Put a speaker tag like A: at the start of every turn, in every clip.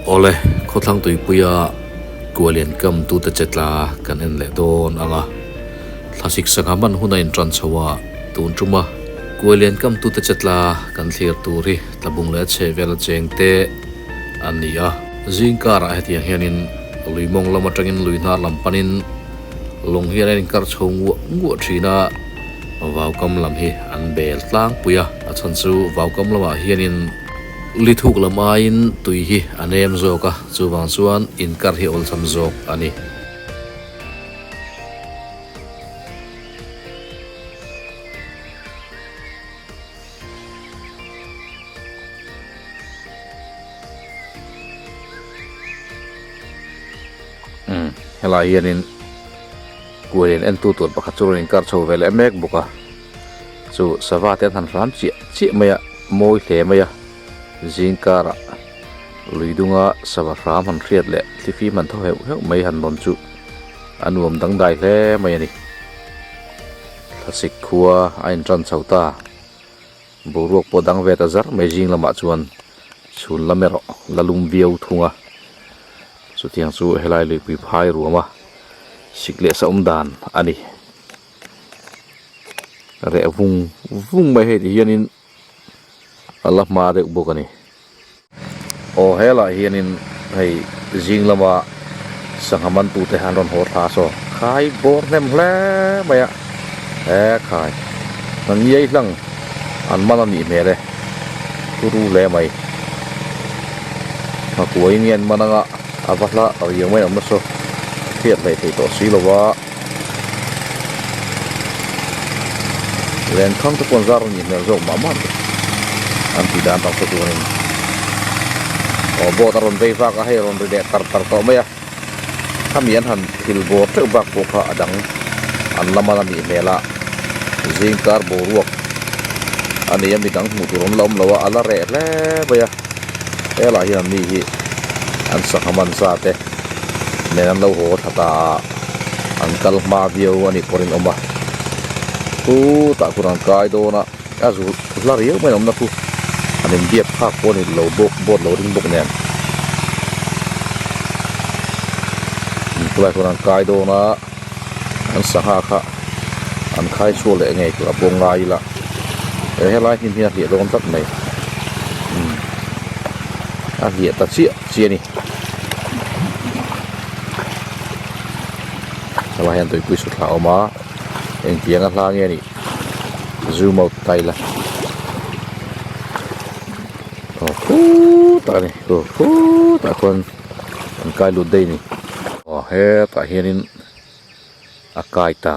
A: Awle, khawthlang tuipuia Kualian kam tute che tla kan en leh dawn ang a, thlasik sangha hman hun a intan chho a, tun tuma Kualian kam tute che tla kan thlir tur hi tlabung leh a chheh vel a cheng te an ni a. Zing karah hetiang hianin lui mawng lam atangin lui hnar lam panin lawng hian an inkar chho nguah nguah thin a, vaukam lam hi an bel tlangpui a, a chhan chu vaukam lamah hianin Li thuk lam aiin tui hi a nem zawk a, chuvang chuan inkar hi awlsam zawk a ni. Umm, helai hianin kualin entu tur pakhat chu rawn inkar chho ve leh mek bawk a. Chu sava te an han hram chiah chiah mai a, mawi hle mai a, zing karah lui dunga sava hram han hriat leh thlifim han thaw heuh heuh mai han nawn chu a nuam dangdai hle mai a ni. Thlasik khua a intan chho ta, boruak pawh dang ve ta zar mai zing lamah chuan chhun lam erawh la lum viau thung a, chutiang chu helai luipui phai ruam a sik leh sa awm dan a ni. Reh vung vung mai hei ti hianin a la hma deuh bawk a ni. Aw helaiah hianin hei zing lama sangha man tute han rawn haw thla saw khai bawr hnem hle mai a he khai hna ngiai hlang an man a nih hmel e turu hle mai nghakuai nge an man anga a va hla riau mai awm na saw hriat hleih theih tawh si lo a. Lenkhang te pawh an zar a nih hmel zawk mah mah ni an tih dan tak te chuanin aw boat a rawn vei vak a hei a rawn ri leh tar tar tawh mai a khami an han thil bawr teuh bak pawh kha a dang an la man a nih hmel a zing kar boruak a nei a midang hmuh tur an la awm lo a a la reh hle mai a helaiah hian an ni hi an sangha man za te nen an lo haw thla ta a an kal hma viau a nih pawhin awm a khutah kut an kai dawn a a zu hla riau mai an awmna khu an inbiak phak pawh a ni lo bawk boat lo ring bawk nen khulai khuan an kai dawn a an sangha kha an khai chhuak leh ngei tur a pawh ngai ila he helai hnim hi a hliah dawn tlat mai umm a hliah ta chiah chiah a ni. Helai hian tuipui su thla a awm a engtiang a hla nge a nih zoom out ta ila aw khutah a ni aw khutah khuan an kai lut daih a ni aw hetah hianin a kai ta.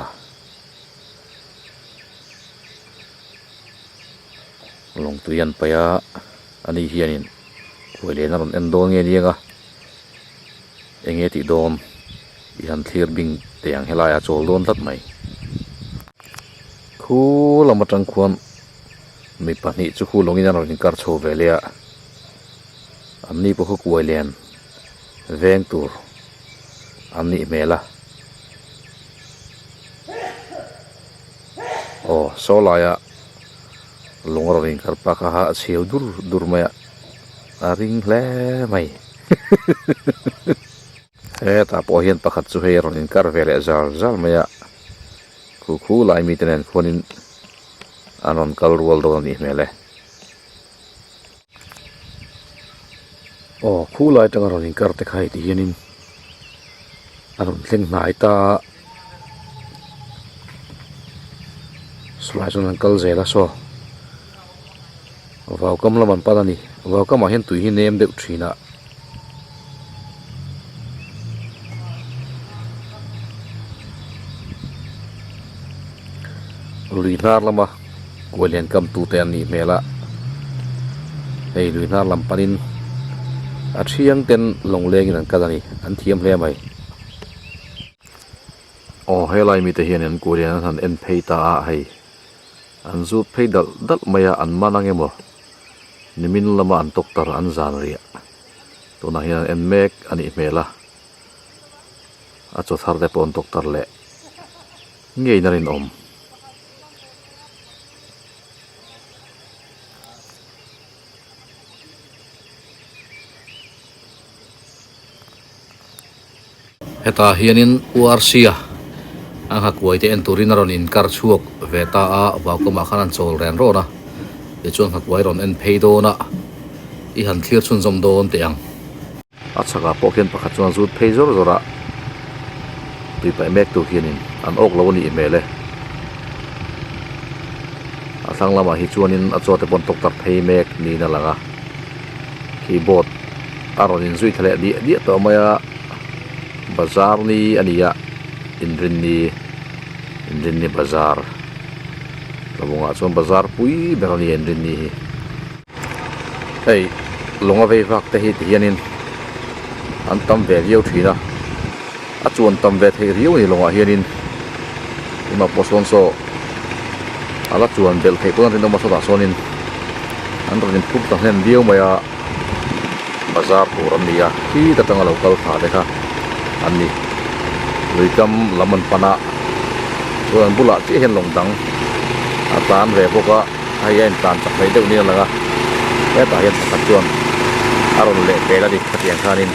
A: Lawng tui an paih a ani hianin khuai len a rawn en dawn nge niang a eng nge tih dawn tih han thlir bing teh ang helaiah a chawl dawn tlat mai. Khu lam atang khuan mi pahnih chu khu lawngin an rawn inkar chho ve leh a an ni pawh khaw kuai len veng tur an nih hmel a. Aw saw laia lung a rawn inkar pak a a chheu dur dur mai a a ring hle mai hetah pawh hian pakhat chu hei a rawn inkar ve leh zal zal mai a khu khu lai mite nen khuanin an rawn kal rual dawn a nih hmel e. Aw khu lai atanga rawn inkar te kha hei ti hianin a rawn thleng hnai ta a sawlai chuan an kal zel a saw vaukam lam an pan a ni vaukamah hian tui hi nem deuh thin a. Lui hnar lama kuai lian kam tute an nih hmel a hei lui hnar lam panin a thiang ten lawng lengin an kal a ni an thiam hle mai. Aw helai mite hian an kuai lian an han en phei ta a hei an zut phei dalh dalh mai a an man ang emaw nimin lama an tawk tar an zan riah tunah hian an en mek a nih hmel a a chaw thar te pawh an tawk tar leh. Ngei na rinawm. Hetah hianin URC-a a nghakuai te en turin a rawn inkar chhuak ve ta a, vaukamah khan an chawl ren rawn a, tichuan nghakuai rawn en phei dawn a, i han thlir chhunzawm dawn teh ang. A chhakah pawh khian pakhat chuan zut phei zawr zawr a, tui paih mek tur hianin an awk lo a nih hmel e. A thlang lamah hi chuanin a chaw te pawh an tawk tarh phei mek niin a lang a, khi boat a rawn inzui thla leh diah diah tawh mai a, bazar ni a ni a, inrinni inrinni bazar tlabungah chuan bazar pui ber a ni a inrinni hi. Hei lawng a vei vak te hi ti hianin an tam ve viau thin a a chuan tam ve theih riau a ni lawngah hianin tunah pawh sawn saw a la chuan belh theih pawn a rinawm a sawtah sawnin an rawn inphur ta hnem viau mai a bazar tur an ni a khit atanga lo kal thla te kha an ni lui kam lam an pan a chuan an bulah chiah hian lawng dang a tlan ve bawk a. Hei a intlan chak hleih deuh niin a lang a, hetah hian pakhat chuan a rawn leh pel a ni khatiang khanin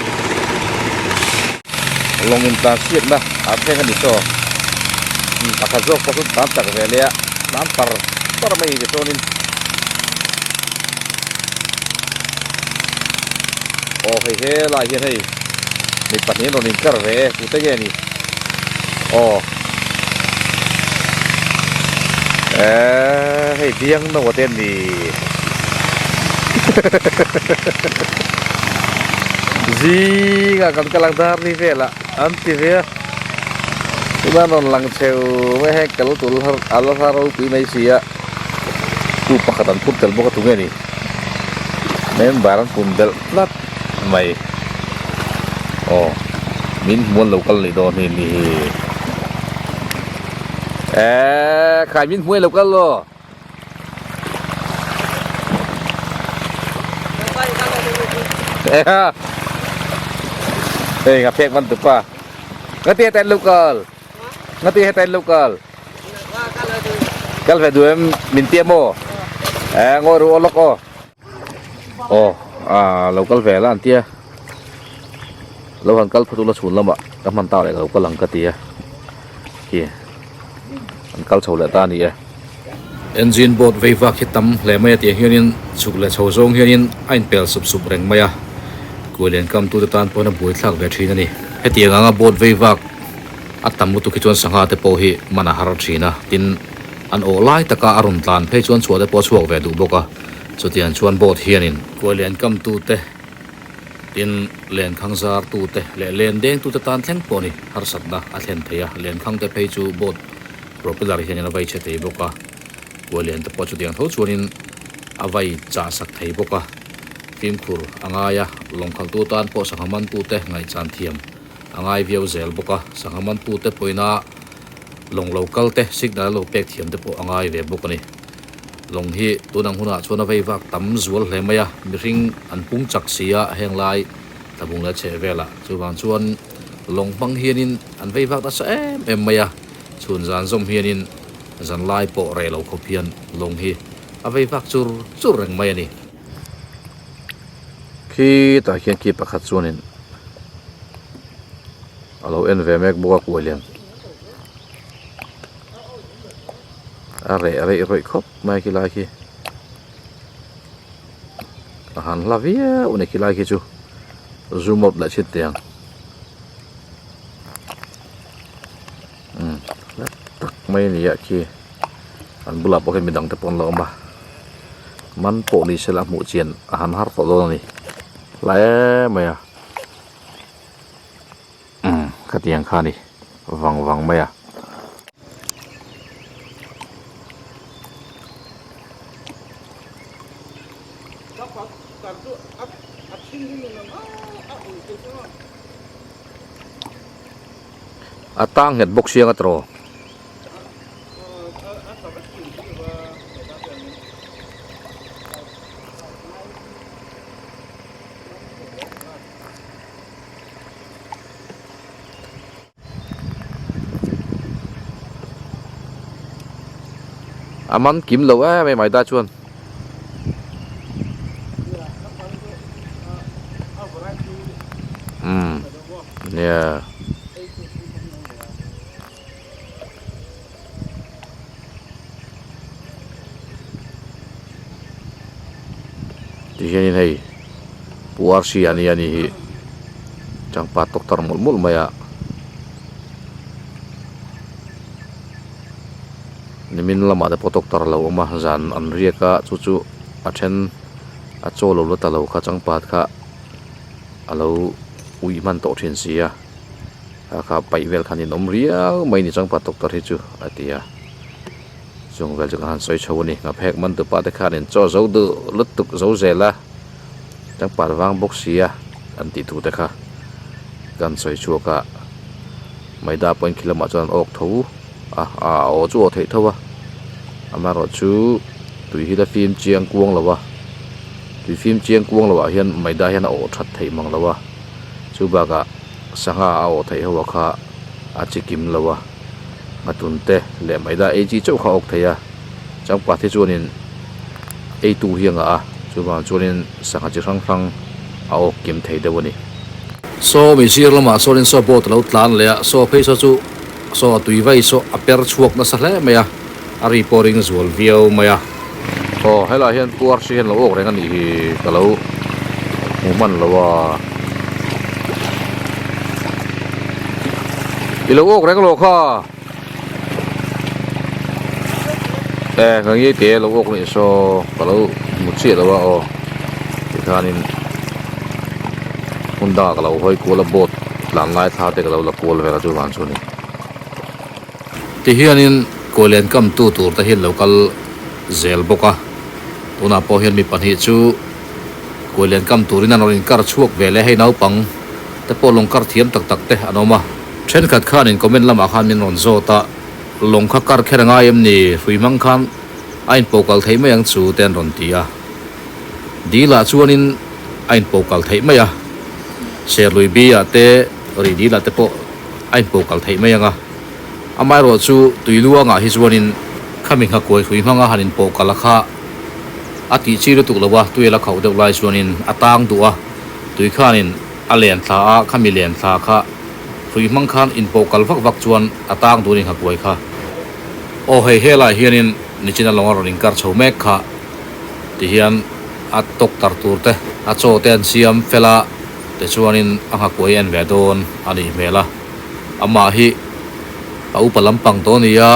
A: lawng intlan hriatna a thleng a ni saw pakhat zawk pawh chu tlan chak ve leh a tlan par par mai ni chuanin aw hei helai hian hei mi pahnih an rawn inkar ve e tute nge ni. Aw eee hei biang no te an ni zingah kan kal ang dar ni velah an ti ve a tunah an rawn lang cheu mai heng kal tur a la hla ropui mai si a tu pakhat an phur tel bawk a tunge ni member an pun belh tlat mai aw min hmuan lo kal nih dawn hi ni hi eee khai min hmuai lo kal lo hei nga phek man tupa nga ti ten local nga ti ten local kal ve duem min tia mo eh ngoi ru olok o Aw ah lo kal ve la an tia lo han kal phawt ula chhun lamah ka hman tak leh lo kal ang ka ti a khi an kal chho leh ta a ni e. Engine boat vei vak hi tam hle mai a tih ang hianin chhuk leh chho zawng hianin a inpel sup sup reng mai a kualian kam tute tan pawhin a buaithlak ve thin a ni. Hetiang anga boat vei vak a tam lutuk hi chuan sangha te pawh hi man a har thin a tin an awh lai taka a rawn tlan phei chuan chhuah te pawh a chhuak ve duh bawk a. Chutiang chuan boat hianin kuai len kamtute, tin lenkhang zartute leh len dengtute tan thleng pawh ni harsatna a thlen thei a. Lenkhangte phei chu boat propeller hianin a vai chhe thei bawk a, kuai len te pawh chutiang tho chuanin a vai chah sak thei bawk a. Fimkhur a ngai a, lawngkhaltu tan pawh sangha mantute ngaihchan thiam a ngai viau zel bawk a. Sangha mantute pawhin a lawng lo kal te signal a lo pek thiam te pawh a ngai ve bawk a ni. Lawng hi tun ang hunah chuan a vei vak tam zual hle mai a, mihring an pung chak si a heng lai tlabung leh chheh velah chuvang chuan lawng hmang hianin an vei vak nasa em em mai a, chhun zan zawm hianin zan lai pawh reh lo khawp hian lawng hi a vei vak chur chur reng mai a ni. Khitah khian khi pakhat chuanin a lo en ve mek bawk a kuailian. A reh reih rawih khawp mai khi lai khi a han hla viau a ni khi lai khi chu zoom out leh chhin teh ang umm hla tak mai a ni a khi an bulah pawh khian midang te pawh an lo awm a man pawh ni sela hmuh chian a han har tawh dawn a ni hla em mai a umm khatiang kha a ni vang vang mai a. A tang nghet bawk siang a tawh. A man kim lo em em mai ta chuan. Umm nia. Tihianin hei Pu Arsi a nia nih hi changpat tawk tar mawlh mawlh mai a. Nimin lamah te pawh tawk tar a lo awm a zan an riak a chu chu a then a chaw lo la ta lo kha changpat kha a lo uih hman tawh thin si a kha kha paih vel khan in awm riau mai ni changpat tawk tar hi chu a ti a. Chung vel chu ka han sawi chho a ni. Ngaphek man tupa te khanin chaw zo duh lutuk zo zel a, changpat vang bawk si a an tih thu te kha kan sawi chhuak a. Maida pawhin khi lamah chuan an awk tho a, a aw chu aw theih tho a, amaherawhchu tui hi la fim chiang kuang lo a, tui fim chiang kuang loh ah hian maida hian a awh that theih mang lo a, chu bakah sangha a awh theih ho ah kha a chi kim lo a. Nghatun te leh maida ei chi chauh kha a awk thei a, changpat hi chuanin ei tu hi a ngah a, chuvang chuanin sangha chi hrang hrang a awk kim thei deuh a ni.
B: Saw mi sir lamah sawnin saw boat a lo tlan leh a, saw phei saw chu saw a tui vai saw a per chhuak nasa hle mai a, a ri pawh ring zual viau mai a.
A: Aw helaiah hian Pu Arsi hian lo awk reng a nih hi ka lo hmu hman lo a. I lo awk reng lo kha. E ka ngi te lo awk nih saw ka lo hmu chiah lo a aw tikhanin hmun dangah ka lo hawi kual a boat tlan lai thla te ka lo la kual vel a chuvang chu a ni.
B: Tihianin Kualian kamtu tur te hi an lo kal zel bawk a, tunah pawh hian mi pahnih chu Kualian kam turin an rawn inkar chhuak ve leh hei naupang te pawh lawng kar thiam tak tak te an awm a. Thenkhat khanin comment lamah khan min rawn zawt a, lawng kha kar kher a ngai em ni, hrui hmang khan a inpawhkal theih mai ang chu te an rawn ti a. Dil ah chuanin a inpawhkal theih mai a, Serlui bi ah te rih dil ah te pawh a inpawhkal theih mai ang a. Amaherawh chu tui luangah hi chuanin khami nghakuai hrui hmanga han inpawhkal a kha a tih chi lutuk lo a, tui a la khauh deuh lai chuanin a tang duh a, tui khanin a len thla a, khami len thla kha hrui hmang khan inpawhkal vak vak chuan a tang duh a ni nghakuai kha. Aw hei helaiah hianin nichina lawnga rawn inkar chho mek kha tihian a tawk tar tur te a chaw te an siam fel a, tichuanin a nghakuai a en ve dawn a nih hmel a. Amah hi a upa lampang tawh a ni a,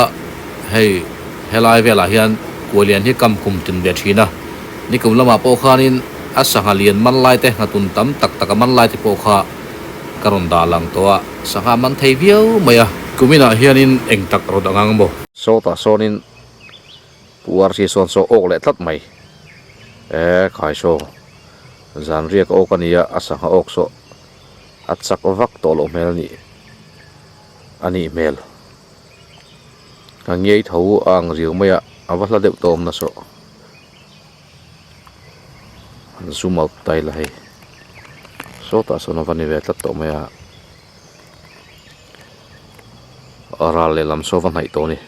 B: hei helai velah hian kualian hi kam kum tin ve thin a, nikum lamah pawh khanin a sangha lian man lai te nghatun tam tak tak a man lai te pawh kha ka rawn dah lang tawh a, sangha a man thei viau mai a. Kuminah hianin eng tak rawn ang ang maw?
A: Sawtah sawnin Pu Arsi sawn saw awk leh tlat mai. E khai saw zan riak awk a nia a sangha awk saw. A chak vak tawh loh hmel a nih a nih hmel. A ngei tho a ang riau mai a, a va hla deuh tawh awm nasa aw. An zoom out ta ila hei. Sawtah sawn a va ni ve tlat tawh mai a. A ral lehlam saw va hnaih tawh a ni.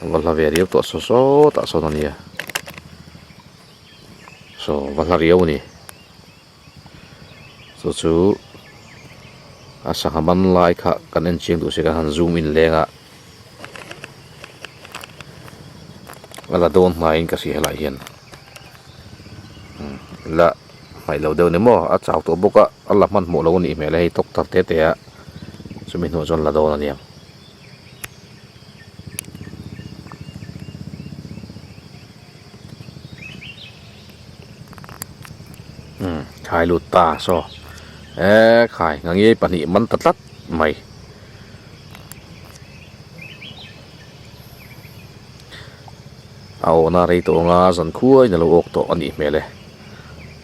A: A va hla ve riau tawh saw sawtah sawn a nia. Saw va hla riau a ni. Chu chu a sangha man lai kha kan en chiang duh si kan han zoom in leng a a la dawn hnaiin ka hria helaiah hian la hnaih lo deuh ni maw a chau tawh bawk a a la hmanhmawh lo a nih hmel a hei tawk thar te te a chumi hnuah chuan la dawn a nia. Umm khai lut ta saw e khai ngangei pahnih man ta tlat mai a awhna rei tawh anga zan khuain a lo awk tawh a nih hmel e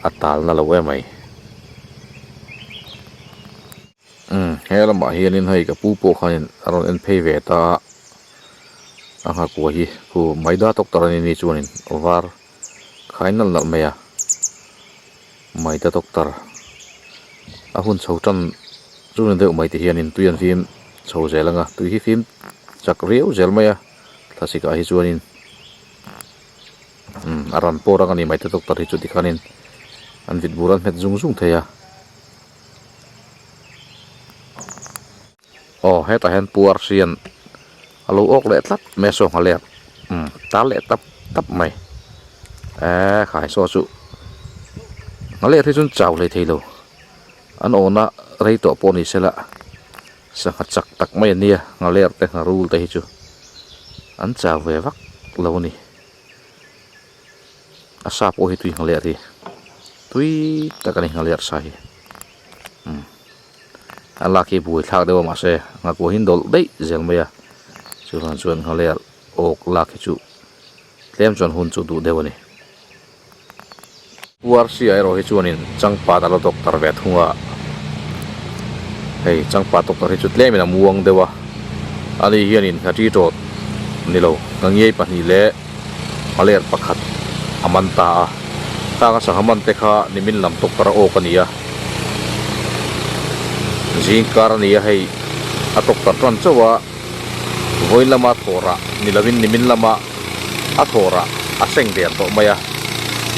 A: a talna lo emai. Umm he lamah hianin hei ka pu pawh khanin a rawn en phei ve ta a a nghakua hi khu maida doctor a ni ni chuanin var khai nalh nalh mai a maida doctor a hun chho tan chu ni deuh mai te hianin tui an fim chho zel ang a tui hi fim chak riau zel mai a thlasik ah hi chuanin umm a ran pawh rang a ni maida doctor hi chu tikhanin an vit bur an hmet zung zung thei a. Aw hetah hian puar hrian a lo awk leh tlat mai a saw nghalek umm tal leh tap tap mai eee khai saw chu. Nghaler hi chuan chau hlei thei lo. An awhna rei tawh pawh ni sela sangha chak tak mai an nia nghaler te ngharul te hi chu an chau ve vak lo a ni. A sa pawh hi tui nghaler hi tui tak a ni nghaler sa hi umm a lak hi buai thlak deuh a mahse nghakuah hi an dawlh daih zel mai a chuvang chuan nghaler awk lak hi chu tlem chuan hun chu duh deuh a ni. URC ah erawh hi chuanin changpat a la doctor ve thung a, hei changpat doctor hi chu tlemin a muang deuh a, ani hianin nghaṭi tawt ni lo nghangiai pahnih leh nghaler pakhat a man ta a, khang a sangha man te kha nimin lam doctor a awk a ni a, zingkar a ni a hei a doctor tan chauh a, vawi lama thawhrah ni lovin nimin lama. A thawrah a seng der tawh mai a,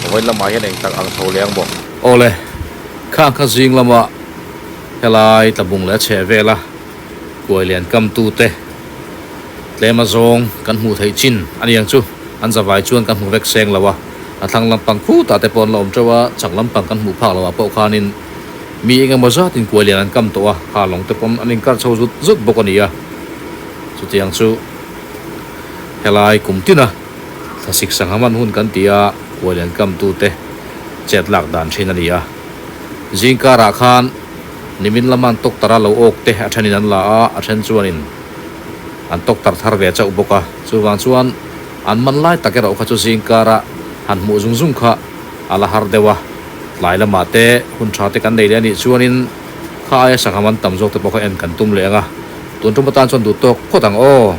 A: vawiin lamah hian eng tak ang chho leh ang maw?
B: Awle, khang kha zing lama helai tlabung leh a chheh vela kuai lian kamtute tlem a zawng kan hmuh theih chin a ni ang chu. An zavai chuan kan hmu vek seng lo a, a thlang lampang khutah te pawh an la awm teuh a, chak lampang kan hmuh phak loh ah pawh khanin mi eng emaw zatin kuai lian an kam tawh a, kha lawng te pawn an inkar chho zut zut bawk a ni a, chutiang chu. Helai kum tina thlasik sangha man hun kan ti a, kuai lian kamtute chet lak dan thin a ni a. Zingkarah khan nimin lama an tawktar a lo awk te a thenin an la a, a then chuanin an tawktar thar ve chauh bawk a. Chuvang chuan an man lai tak erawh kha chu zingkara han hmuh zung zung kha a la har deuh a. Tlai lamah te hun tha te kan nei leh a nih chuanin kha aia sangha man tam zawk te pawh kha en kan tum leh ang a. Tun tum atan chuan duh tawk phawt ang aw.